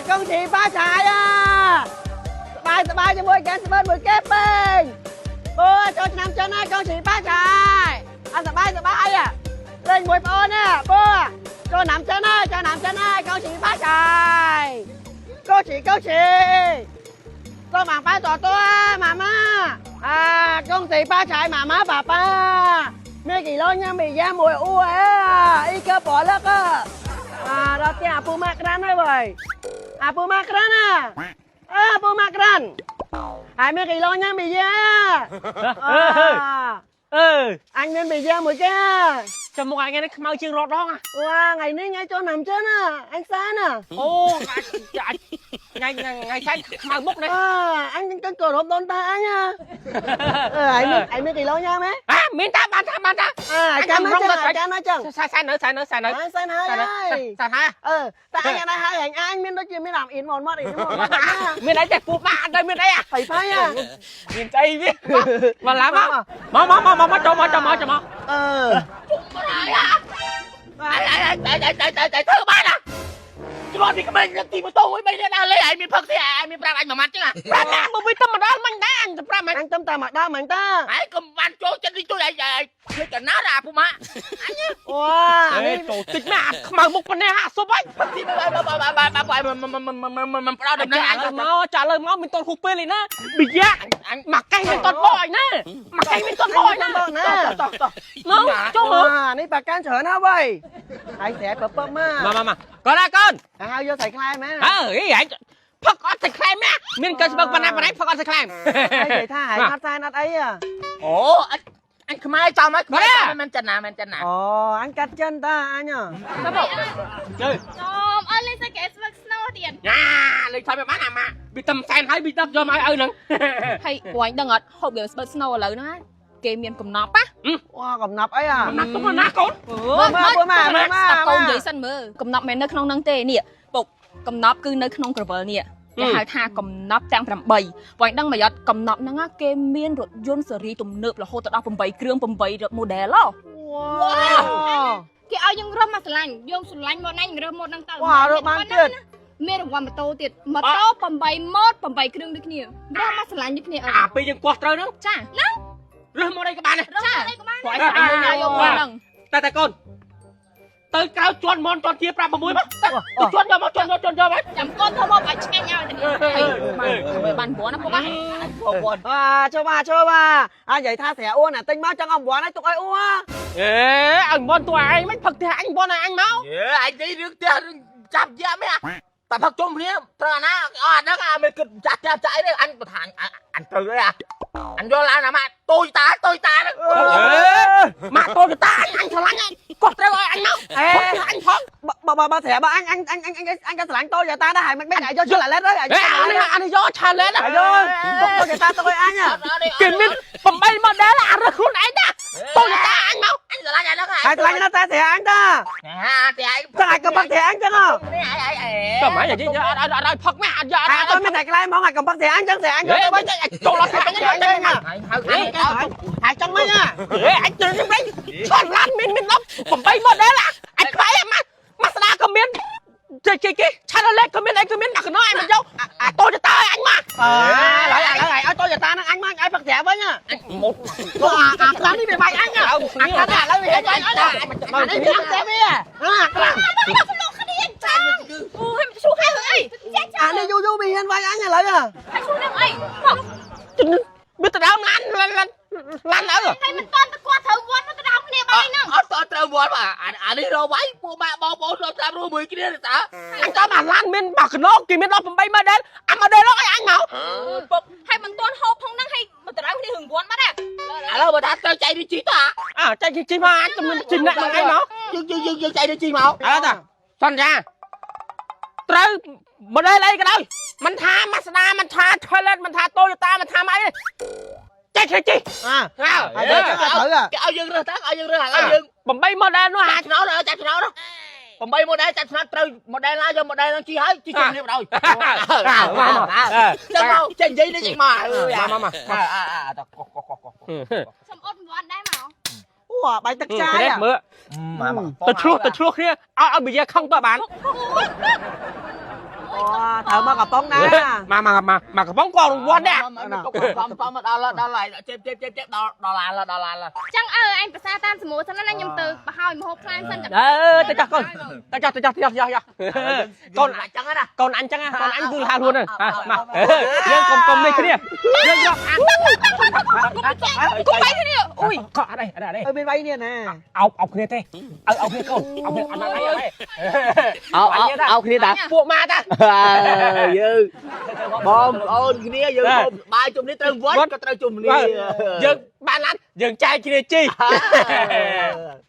恭喜发财អាសប្បាយសប្បាយជាមួយកែស្បិតមួយកែពេញអូចូលឆ្នាំចិនណា恭喜发财អត់សប្បាយសប្បាយអាលេងមួយប្អូនណាពូចូលឆ្នាំចិនណាចូលឆ្នាំចិនណា恭喜发财恭喜恭喜做马班多多啊妈妈啊恭喜发财妈妈爸爸មានគីឡូញ៉ាំប៊ីយ៉ាមួយអ៊ូអេអ៊ីកើបលកអាដល់ផ្ទះអាពូម៉ាក្រាន់ហើយបើអាពូម៉ាក្រាន់ណាអើពូម៉ាក្រាន់ហើយមានគីឡូញ៉ាំប៊ីយ៉ាអើ អឺ អញមានប៊ីយ៉ាមួយគេ ចាំមកអញថ្ងៃនេះខ្មៅជាងរត់ដង វ៉ាថ្ងៃនេះថ្ងៃចូលឆ្នាំចិនណាអញសានណា អូថ្ងៃថ្ងៃថ្ងៃខ្មៅមុខនេះ អើអញនឹងគោរពដូនតាអញណាអើឯងមានឯងមានគីឡូញ៉ាំហ៎ អាមានតាបានតាបានតា អើចាំណាចឹងចាំណាចឹង សែសែនៅសែនៅសែនៅ អញសានហើយហើយ សែហើយ អឺតែអញអត់ហើយអញអញមានដូចជាមានអាមអ៊ីនមកមកអ៊ីនមក មានអីទេពូម៉ាអត់មានអីអា ផៃផៃអា មានស្អីវាមកឡើងមកមកមកមកចូលមកចូលមកចូលមក អឺ អញអញអញអញអញធ្វើបានណាជំនាន់ពីក្មេងទីម៉ូតូមួយបីនេះដើរលេងឯងមានផឹកទេឯងមានប្រាប់អញមួយម៉ាត់ចឹង ប្រាប់ណាមកវិញទៅមកដល់មិញដែរអញទៅប្រាប់មិញ អញទៅតាមមកដល់មិញតា ឯងកុំបានចូលចិត្តនេះជួយឯងឯងធ្វើកណាអាពូម៉ា វ៉ានេះ ចូលតិចមកអាខ្មៅមុខប៉ុណ្ណេះអាសុបហើយ ផឹកទីបែបបែបបែបបែបមិនផ្ដោតដំណឹង ចា អញ លើមកចាលើមកមានតនហូបពេលឯណាប៊ីយ៉ា អញ មកកេះមានតនបោអញណាមកកេះមានតនបោអញណា បងណា តោះតោះ មកចូលមក វ៉ានេះប៉ាកាន់ច្រើនណាស់វ៉ៃហើយស្រែពពមក មកមកមកកូនណាកូន ហើយយកស្រីខ្លែមែន អើអីហែងផឹកអត់តែខ្លែមណាមានកើស្បឹកប៉ុណ្ណាប៉ុណ្ណេះផឹកអត់តែខ្លែម ហើយនិយាយថាហើយអត់សែនអត់អី អូអញអញខ្មែរចំហើយខ្មែរមិនចិនណាមិនចិនណា អូអញកាត់ចិនតាអញ ទៅមកជើ ចំអត់លេងសកែស្វឹកស្នោទៀត ញ៉ាលេងថយបានអាម៉ាវាតំសែនហើយវាដឹកយកមកឲ្យឪហ្នឹង ហើយពួកអញដឹងអត់ហូបហ្គេមស្បឹកស្នោឥឡូវហ្នឹងណាគេមានកំណប់ណា វ៉ាកំណប់អីអា កំណាប់ទុកណាកូន មកមកមកមក ស្ដាប់កូននិយាយសិនមើលកំណប់មិននៅក្នុងហ្នឹងទេនេះពុកកំណប់គឺនៅក្នុងក្រវិលនេះគេហៅថាកំណប់ទាំង8ពួកអញដឹងមកយត់កំណប់ហ្នឹងគេមានរថយន្តស៊េរីទំនើបរហូតដល់8គ្រឿង8 model ហ៎ វ៉ា គេឲ្យយើងរើសមកស្រឡាញ់យើងស្រឡាញ់ម៉ូតណាយើងរើសម៉ូតហ្នឹងទៅ វ៉ារើសបានទៀត មានរង្វាន់ម៉ូតូទៀតម៉ូតូ8ម៉ូត8គ្រឿងដូចគ្នារើសមកស្រឡាញ់ដូចគ្នាអត់ អាពេលយើងគាស់ត្រូវហ្នឹង ចា រើសមកអីក៏បានដែរ ចា អីក៏បាន ព្រោះឯងស្អាតមួយណា យកម៉ូតហ្នឹង តែតែកូនទៅក្រៅជន់មន់ជន់ជាប្រាប់6មកទៅជន់យកមកជន់យកជន់យកមក ចាំកូនធ្វើមកឲ្យឆ្ងាញ់ឲ្យតែនេះហើយបាន9ណាពុកណា បង វ៉ាចូលមកចូលមកអញនិយាយថាស្រាអួនអាទិញមកចង់អំវ៉ាន់ឲ្យទុកឲ្យអួន អេឲ្យមន់តួឯងមិនផឹកផ្ទះអញមន់ឲ្យអញមក យេឯងនេះរឿងផ្ទះរឿងចាប់យ៉ាមែនតែផឹកជុំគ្នាត្រូវអាណាអត់អាហ្នឹងអាមិនគិតចាស់ចាស់ចាស់អីទេអញបន្ថាអញត្រូវទេអាអញយកឡើងណាម៉ាតូចតាតូចតាហ្នឹង ម៉ាក់តូចតាអញអញឆ្លាញ់គាត់ត្រូវឲ្យអញមក អេ គាត់អញផង បើបើបើស្រាបើអញអញអញអញអញអញក៏ស្រឡាញ់តូចតាដែរហើយមិនមិនយកយកឡាឡេតហើយ អេអានេះអានេះយកឆាឡេន យកទុកតូចតាទុកឲ្យអញ គេមាន8 model អារើសខ្លួនឯងណាតូចតាអញមក អញស្រឡាញ់អាហ្នឹង ហើយស្រឡាញ់ណាស់តែស្រាអញតា ណាតែឯង តែអញក៏ផឹកស្រាអញចឹងហ៎ នេះឯងឯង ក៏មិននិយាយអត់អត់អត់ឲ្យផឹកមែនអត់យកអត់ ហើយអត់មានតែខ្លែហ្មងហើយកុំផឹកស្រាអញចឹងស្រាអញ ហេ ទៅវិញ ចូលអត់ទៅញ៉ាំ ហើយហើយចង់មិញហ៎ ហេអញទៅវិញឆ្លឡានមានមាន10 8 model អញខ្វាយម៉ាម៉ាស្ដាក៏មានចេចេគេឆាឡេក៏មានអីក៏មានដាក់កណោអញមកយកអាតូចតាឲ្យអញមក អើឡើយឥឡូវឲ្យតូចតានឹងអញមកឲ្យផឹកស្រាវិញហ៎ មក អាខ្លាំងនេះវាវាយអញអាខ្លាំងឥឡូវវាវាយអញអានេះវាតែវាអាខ្លាំង ចាអូយមិនឈូហើយអី ចាចា អានេះយូរយូរវាហ៊ានវាយអញឥឡូវហ៎ ហើយឈូនឹងអីមក មានទៅដើមឡានឡានឡានអើ ហើយមិនតាន់ទៅគាត់ត្រូវវត្តមកទៅដល់គ្នាបាយហ្នឹង អត់តត្រូវវត្តអានេះរកវាយពួកម៉ាក់បងប្អូនរាប់តាមរួមមួយគ្នាតើ អញតាមអាឡានមានបាក់កណោគេមាន18 model អា model ឲ្យអញមក ពុកហើយមិនទាន់ហូបផងហ្នឹងហើយមកទៅដល់គ្នារឿងវត្តបាត់ ឥឡូវបើថាត្រូវចែកនេះជីតា អើចែកជីមកអញទៅមានជីអ្នកមកឯងមក យើងយើងយើងយើងចែកនេះជីមក ឥឡូវតាសន្យាត្រូវ model អីក៏ដោយមិនថា Mazda មិនថា Toyota មិនថា Toyota មិនថាម៉អីចែកជី អា អើ ហើយទៅត្រូវ គេឲ្យយើងរើសតាឲ្យយើងរើសឥឡូវយើង 8 model នោះ ចាប់ឆ្នោតចាប់ឆ្នោត8 model ចាប់ឆ្នោតត្រូវ model ណាយក model ហ្នឹងជីហើយជីជុំគ្នាបណ្ដោយចឹងមកចេញនិយាយនេះចេញមក មកមក អាតកកកកក ខ្ញុំអត់វត្តដែរមក អូបាយទឹកចាយ មើល មក ទៅឆ្លោះទៅឆ្លោះគ្នាឲ្យឲ្យប៊ីយ៉ាខឹងតើបាន អូ ត្រូវមកកំប៉ុងដែរ មកមកមកមកកំប៉ុងក៏រង្វាន់ដែរ ទុកកំកំមកដល់ដល់ហើយចេបចេបចេបចេបដល់ដល់ឡានដល់ឡាន ចឹងអើឯងប្រសាតាមសមូសិនណាខ្ញុំទៅប្រហើយមហូបខ្លាំងសិនចាំ អឺទៅចាស់កូនទៅចាស់ទៅចាស់ទៅចាស់ចាស់កូន អញ្ចឹងណា កូនអញចឹងកូនអញគឺលះខ្លួនហ្នឹងមកយើងកុំកុំនេះគ្នាយើងយកអា គូបីគ្នាអូយ ក៏អត់អីអត់អី អើមានវាយនេះណា អោបអោបគ្នាទេអោបអោបគ្នាកូនអោបគ្នាអត់អីអត់អី អោអោអោគ្នាតា ពួកម៉ាតា យើងបងប្អូនគ្នាយើងបាយជុំនេះត្រូវវត្តក៏ត្រូវជុំគ្នា យើងបានឡានយើងចែកគ្នាជី